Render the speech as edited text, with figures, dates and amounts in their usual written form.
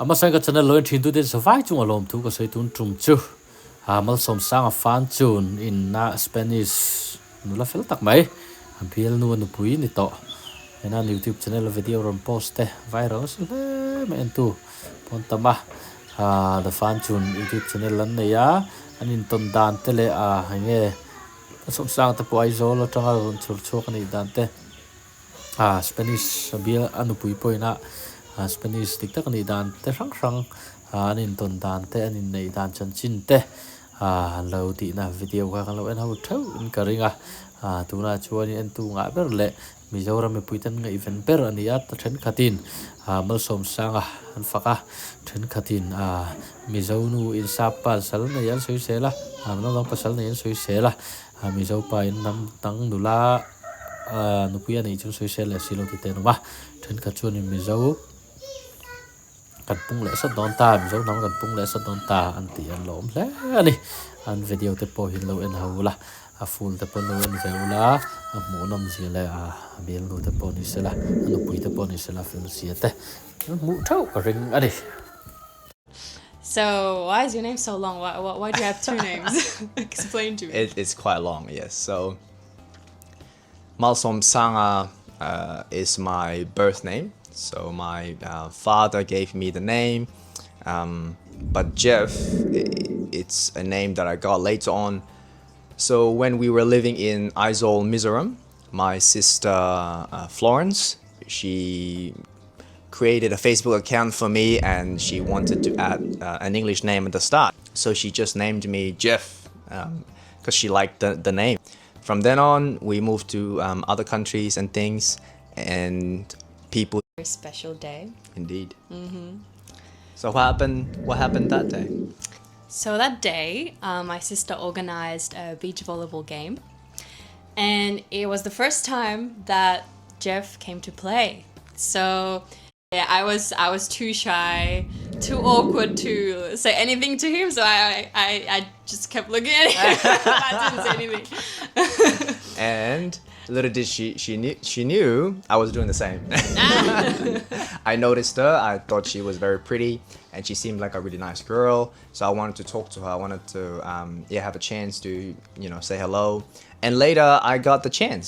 Amasa ka channel lo en thin tute zavai chunga lawmthu ka sawi tun tum chu Malsawmsanga fan chun inna Spanish nula fel tak mai a bialnu a nupui ni tawh ena youtube channel a video rawn post te viral nasa hle mai entu pawn tam a the fan chun youtube channel an nei a an intawn dan te leh enge Malsawmsanga te pawh Aizawl atanga rawn chhur chhuak a nih dan te. Ah Spanish bial a nupui pawhin a Spanish dik tak a nih dan te hrang hrang an intawn dan te an inneih dan chanchin te ah an lo tihna video kha kan lo en ho theuh in ka ring a ah tunah chuanin entu ngah ber leh Mizoram mipui te an ngaihven ber a ni a thenkhatin ah Malsawmsanga an fak a thenkhatin ah Mizo nu insap pasal nei an sawi sel a ah naupang pasal nei an sawi sel a ah Mizo pa in hnam dang nula. Nupui a neih chu sawi sel leh si lo tih te an awm a, thenkhat chuanin Mizo kan pung leh sawt dawn ta, Mizo hnam kan pung leh sawt dawn ta an tih an lo awm hle a ni. An video te pawh hi an lo en ho ula, a full te pawh an lo en ve ula, a hmuhnawm zia leh a bialnu te pawh ni sela, a nupui te pawh ni sela fel zia te an hmuh theuh ka ring a ni. So why is your name so long? Why, why, why do you have two names? Explain to me. It, it's quite long, yes. So Malsawmsanga uh, is my birth name. So my uh, father gave me the name. Um, but Jeff, it's a name that I got later on. So when we were living in Aizawl, Mizoram, my sister uh, Florence, she created a Facebook account for me and she wanted to add uh, an English name at the start. So she just named me Jeff because um, she liked the, the name. From then on, we moved to um, other countries and things, and people. Very special day. Indeed. Mm-hmm. So what happened? What happened that day? So that day, uh, my sister organized a beach volleyball game, and it was the first time that Jeff came to play. So yeah, I was I was too shy, too awkward to say anything to him. So I I, I just kept looking at him. I didn't say anything. and little did she she knew she knew I was doing the same. I noticed her. I thought she was very pretty, and she seemed like a really nice girl. So I wanted to talk to her. I wanted to um, yeah have a chance to you know say hello. And later I got the chance.